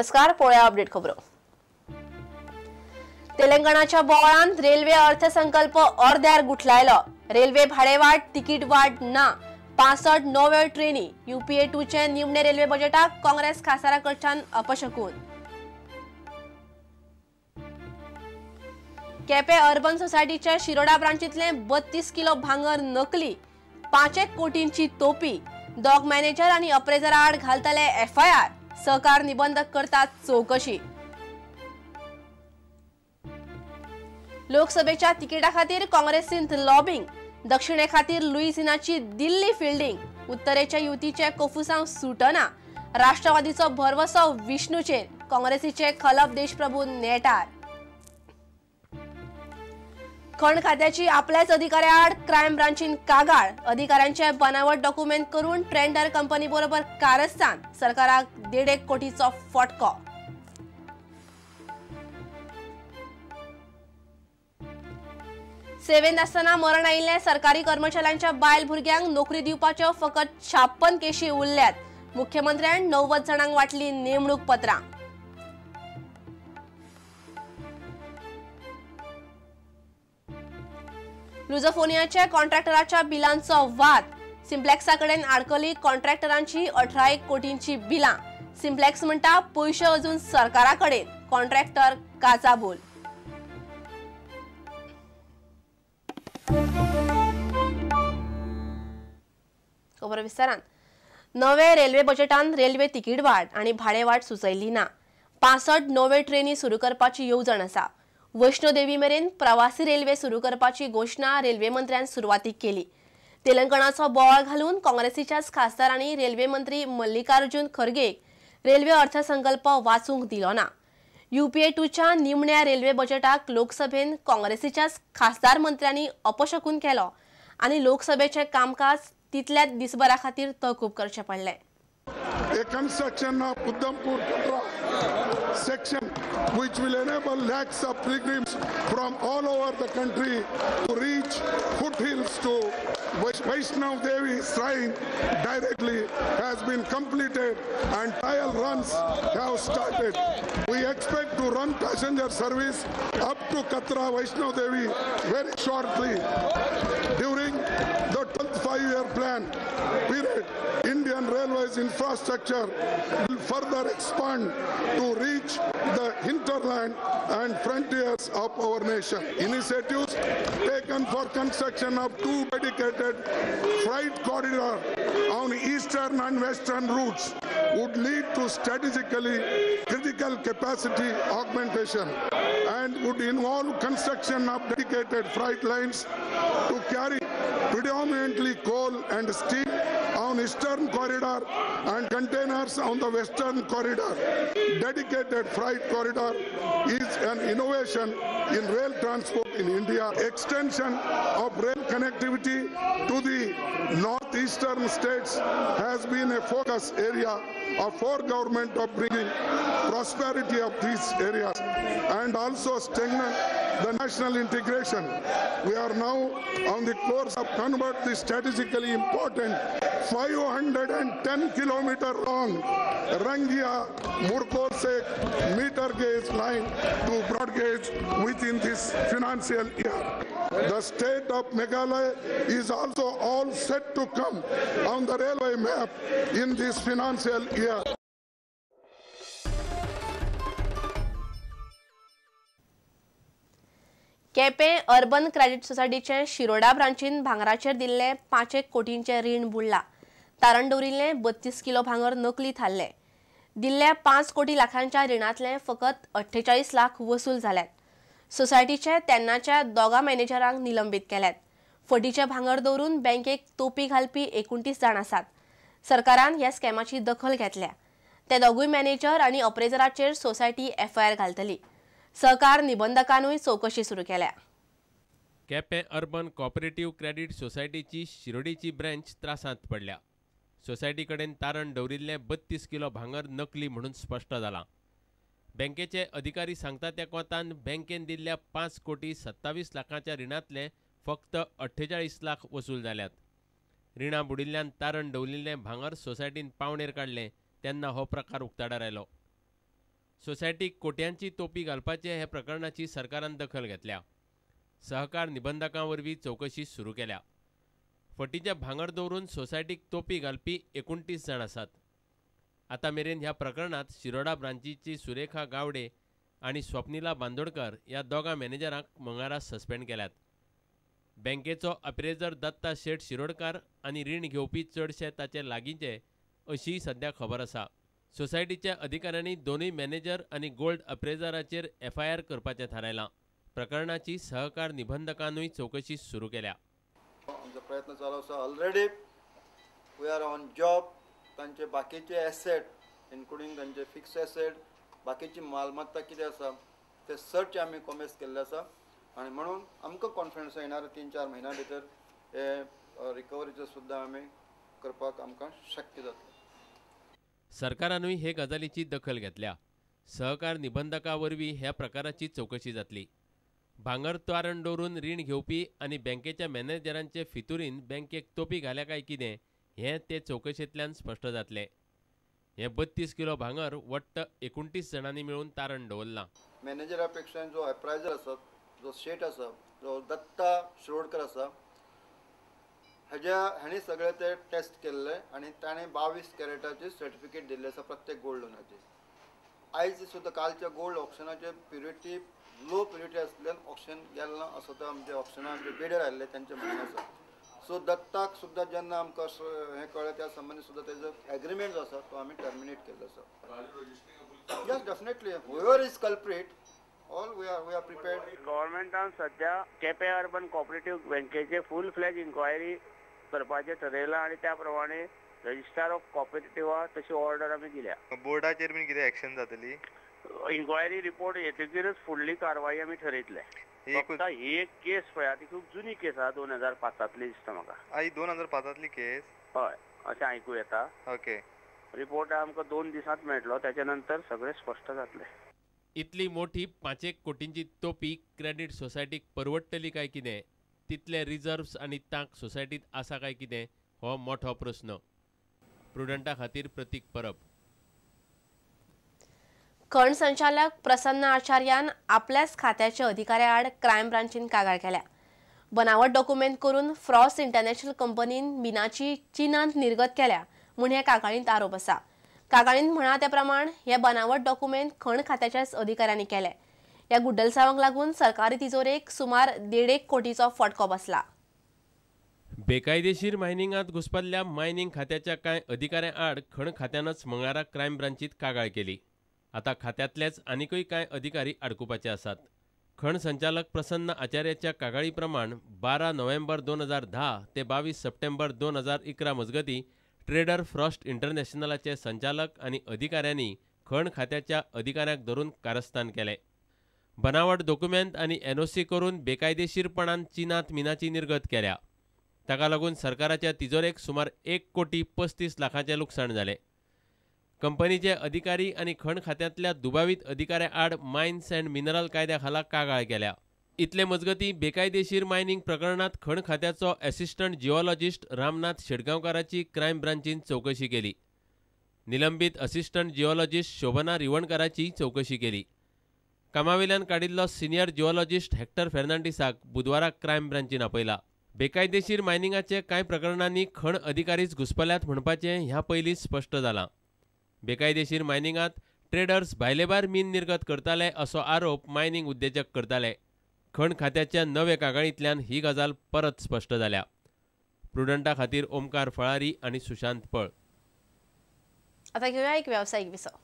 नमस्कार, पळोवया अपडेट खबरो। तेलंगणाच्या बोवाळांत रेल्वे अर्थसंकल्प अर्द्यार गुठलायलो। रेल्वे भाडेवाड, तिकीट वाड ना, 65 नव्यो ट्रेनी। यूपीए 2चे निमणे रेल्वे बजेटाक काँग्रेस खासदारां कडच्यान अपशकून। केपें अर्बन सोसायटीच्या शिरोडा ब्रांचीतले 32 किलो भांगर नकली, 5 कोटींची तोपी। डॉग मॅनेजर आणि अप्रेजर आड घालतले एफआयआर, सहकार निबंधक करतात चौकशी। लोकसभेच्या तिकिटा खातीर काँग्रेसींत लॉबिंग, दक्षिणे खातीर लुईसिनाची दिल्ली फिल्डिंग, उत्तरेच्या युतीचे कोफुसांव सुटना, राष्ट्रवादीचो भरवसो विष्णूचेर, काँग्रेसीचे खलप देशप्रभू नेटार। खण खात्याची आपल्याच अधिकाऱ्याआड क्रायम ब्रांचीन कागाळ, अधिकाऱ्यांचे बनावट डॉक्युमेंट करून ट्रेंडर कंपनी बरोबर कारस्थान, सरकाराक 1.5 कोटीचो फटको। सेवेंत आसतना मरण आयिल्ल्या सरकारी कर्मचाऱ्यांच्या बायल भुरग्यांक नोकरी दिवपाच्यो फकत 56 केशी उरल्यात। मुख्यमंत्र्यान 90 जाणांक वांटली नेमणूक पत्रां। लुझोफोनियाच्या कॉन्ट्रॅक्टराच्या बिलांचो वाद, सिम्प्लेक्सा कडेन आडकली कॉन्ट्रॅक्टरांची 18 कोटींची बिलां। सिम्प्लेक्स म्हणटा पयशे अजून सरकारा कडेन, कॉन्ट्रॅक्टर काचाबूल। खबर विस्तारान। नवे रेल्वे बजेटान रेल्वे तिकीट वाड आनी भाडे वाड सुचयली ना। 65 नवे ट्रेनी सुरू करपाची येवजण आसा। वैष्णो देवी मेरेन प्रवासी रेल्वे सुरू करपाची घोशणा रेल्वे मंत्र्यान सुरवातीक केली। तेलंगणाचो बोवाळ घालून काँग्रेसीच्याच खासदारांनी रेल्वे मंत्री मल्लिकार्जुन खरगेक रेल्वे अर्थसंकल्प वाचूंक दिलो ना। यूपीए 2च्या निमण्या रेल्वे बजेटाक लोकसभेन काँग्रेसीच्याच खासदार मंत्र्यांनी अपशकून केलो आनी लोकसभेचें कामकाज तितल्याच दिसभरा खातीर तहकूब करचें पडलें। A construction of Udhampur Katra section which will enable lakhs of pilgrims from all over the country to reach foothills to Vaishnav Devi shrine directly has been completed and trial runs have started. We expect to run passenger service up to Katra Vaishnav Devi very shortly. During the 12th five-year plan period, Indian Railways infrastructure will further expand to reach the hinterland and frontiers of our nation. Initiatives taken for construction of 2 dedicated freight corridors on eastern and western routes would lead to strategically critical capacity augmentation and would involve construction of dedicated freight lines to carry predominantly coal and steel on eastern corridor and containers on the western corridor. Dedicated freight corridor is an innovation in rail transport in India. Extension of rail connectivity to the northeastern states has been a focus area of our government of bringing prosperity of these areas and also strengthen the national integration. We are now on the course of convert the strategically important 510 kilometer long Rangia Murkosek meter gauge line to broad gauge within this financial year. The state of Meghalaya is also all set to come on the railway map in this financial year. Quepem urban credit सोसायटीचे शिरोडा ब्रांचीन भांगराचेर दिल्ले 5 कोटींचे रीण बुडला। तारण दवरिल्ले 32 kilo भांगर नकली थारले। दिल्ल्या 5 कोटी लाखांच्या रिणांतले फकत 48 लाख वसूल जाल्यात। सोसायटीचे तेन्नाच्या 2 मॅनेजरांक निलंबीत केल्यात। फटीचे भांगर दवरून बँकेक तोपी घालपी 29 जाण आसात। सरकारान ह्या स्कॅमाची दखल घेतल्या। ते दोगूय मॅनेजर आनी अप्रेजराचेर सोसायटी एफआयआर घालतली। सहकार निबंधकानूय चौकशी सुरू केल्या। केपें अर्बन कॉपरेटिव्ह क्रेडीट सोसायटीची शिरोडीची ब्रँच त्रासांत पडल्या। सोसायटी कडेन तारण दवरिल्लें 32 किलो भांगर नकली म्हणून स्पश्ट जालां। बँकेचे अधिकारी सांगता त्या कोंतान बँकेन दिल्ल्या 5 कोटी 27 लाखांच्या रिणांतले फक्त 48 लाख वसूल जाल्यात। रिणां बुडिल्ल्यान तारण दवरिल्लें भांगर सोसायटीन पावणेर काडलें तेन्ना हो प्रकार उक्ताडार आयलो। सोसायटीक कोट्यांची तोपी घालपाचे हे प्रकरणाची सरकारान दखल घेतल्या. सहकार निबंधकां वरवीं चवकशी सुरू केल्या. फटीचें भांगर दवरून सोसायटीक तोपी घालपी 29 जाण आसात. आतां मेरेन ह्या प्रकरणांत शिरोडा ब्रांचीची सुरेखा गावडे आनी स्वप्निला बांदोडकर ह्या दोगां मॅनेजरांक मंगळारा सस्पेंड केल्यात. बँकेचो अप्रेजर दत्ता शेठ शिरोडकार आनी रीण घेवपी चडशे ताचे लागींचे अशीय सद्या खबर आसा. सोसायटीच्या अधिकाऱ्यांनी दोनूय मॅनेजर आनी गोल्ड अप्रेजराचेर एफआयआर करपाचें थारायलां. प्रकरणाची सहकार निबंधकानूय चवकशी सुरू केल्या. आमचो प्रयत्न चालू आसा. Already we are on job. तांचे बाकीचे एसेट इन्क्लुडींग तांचे फिक्स एसेट, बाकीची मालमत्ता कितें आसा ते सर्च आमी कॉमेस केल्ले आसा आनी म्हणून आमकां कॉन्फिडन्स येणारे 3-4 म्हयन्या भितर हे रिकवरीचो सुद्दां आमी करपाक आमकां शक्य जातलें. सरकारानूय हे गजालीची दखल घेतल्या. सहकार निबंधका वरवीं ह्या प्रकाराची चवकशी जातली. भांगर तारण दवरून रीण घेवपी आनी बँकेच्या मॅनेजरांचे फितुरीन बँकेक तोपी घाल्या काय कितें हें ते चवकशेंतल्यान स्पश्ट जातलें. हें 32 किलो भांगर वट्ट 29 जाणांनी मेळून तारण दवरलां. मॅनेजरा पेक्षा जो एप्रायजर आसा, जो शेट आसा, जो दत्ता शिरोडकर आसा, हांणी सगळे ते टेस्ट केल्ले आनी ताणें 22 कॅरेटाचे सर्टिफिकेट दिल्ले आसा प्रत्येक गोल्ड लोनाचे. आयज सुद्दां कालच्या गोल्ड ऑक्शनाचे प्युरिटी लो प्युरिटी आसल्यान ऑक्शन गेलें ना असो तो आमचे ऑक्शनाक जे बिडर आयिल्ले तांचें म्हणणें आसा. सो दत्ताक सुद्दां जेन्ना आमकां हें कळ्ळें त्या संबंदी सुद्दां तेजो एग्रीमेंट जो आसा तो आमी टर्मिनेट केल्लो आसा. Yes, definitely whoever is culprit all we are prepared. गव्हर्मेंटान सध्या केपें अर्बन कॉपरेटिव्ह बँकेचे फूल फ्लॅज इन्क्वायरी करपाचें ठरयलां आनी त्या प्रमाणे रजिस्ट्रार ऑफ कॉपरेटिव्हा तशी ऑर्डर आमी दिल्या. बोर्डाचेर बीन कितें एक्शन जातली? इन्क्वायरी रिपोर्ट येतकीरच फुडली कारवाई आमी ठरयतले. फक्त ही एक केस पळया, ती खूब जुनी केस आसा, 2005 दिसता म्हाका. ही 2005 केस? हय, अशें आयकूं येता. ओके, रिपोर्ट आमकां 2 दिसांत मेळटलो, त्याच्या नंतर सगळें स्पश्ट जातलें. इतली मोठी 5 कोटींची तोपी क्रेडीट सोसायटीक परवडटली काय कितें, तितले रिजर्व्स आनी तांक सोसायटीत आसा काय कितें हो मोठो प्रस्न. प्रुडंटा खातीर प्रतीक परब. खण संचालक प्रसन्न आचार्यान आपल्याच खात्याच्या अधिकाऱ्याआड क्रायम ब्रांचीन कागाळ केल्या. बनावट डॉक्युमेंट करून फ्रॉस्ट इंटरनॅशनल कंपनीन मिनाची चीनांत निर्गत केल्या म्हूण हे कागाळींत आरोप आसा. कागाळींत म्हणा ते प्रमाण हे बनावट डॉक्युमेंट खण खात्याच्याच अधिकाऱ्यांनी केले. ह्या गुड्डलसावांक लागून सरकारी तिजोरेक सुमार 1.5 कोटीचो फटको बसला. बेकायदेशीर मायनिंगांत घुसपल्ल्या मायनिंग खात्याच्या कांय अधिकाऱ्यां आड खण खात्यानच मंगळारा क्रायम ब्रांचीत कागाळ केली. आतां खात्यांतलेच आनिकूय कांय अधिकारी आडकुपाचे आसात. खण संचालक प्रसन्न आचार्याच्या कागाळी प्रमाण 12 नोव्हेंबर 2010 ते 22 सप्टेंबर 2011 मजगतीं ट्रेडर फ्रॉस्ट इंटरनॅशनलाचे संचालक आनी अधिकाऱ्यांनी खण खात्याच्या अधिकाऱ्यांक धरून कारस्थान केलें. बनावट डॉक्युमेंट आनी एनओसी करून बेकायदेशीरपणान चीनांत मिनाची निर्गत केल्या. ताका लागून सरकाराच्या तिजोरेक सुमार 1,35 कोटी लुकसाण जालें. कंपनीचे अधिकारी आनी खण खात्यांतल्या दुबावीत अधिकाऱ्यां आड मायन्स अँड मिनरल कायद्या खाला कागाळ केल्या. इतले मजगतीं बेकायदेशीर मायनिंग प्रकरणांत खण खात्याचो असिस्टंट जिओलॉजिस्ट रामनाथ शेटगांवकाराची क्रायम ब्रांचीन चवकशी केली. निलंबीत असिस्टंट जिओलॉजिस्ट शोभना रिवणकाराची चवकशी केली. कामावेल्यान काडिल्लो सिनियर जिओलॉजिस्ट हेक्टर फेर्नांडीसाक बुधवारा क्रायम ब्रांचीन आपयला. बेकायदेशीर मायनिंगाचे कांय प्रकरणांनी खण अधिकारीच घुसपल्यात म्हणपाचें ह्या पयलीं स्पश्ट जालां. बेकायदेशीर मायनिंगांत ट्रेडर्स भायलेभायर मीन निर्गत करताले असो आरोप मायनिंग उद्देजक करताले. खण खात्याच्या नवे कागाळींतल्यान ही गजाल परत स्पश्ट जाल्या. प्रुडंटा खातीर ओमकार फळारी आनी सुशांत पळ. आता घेऊया एक व्यावसायिक विसव.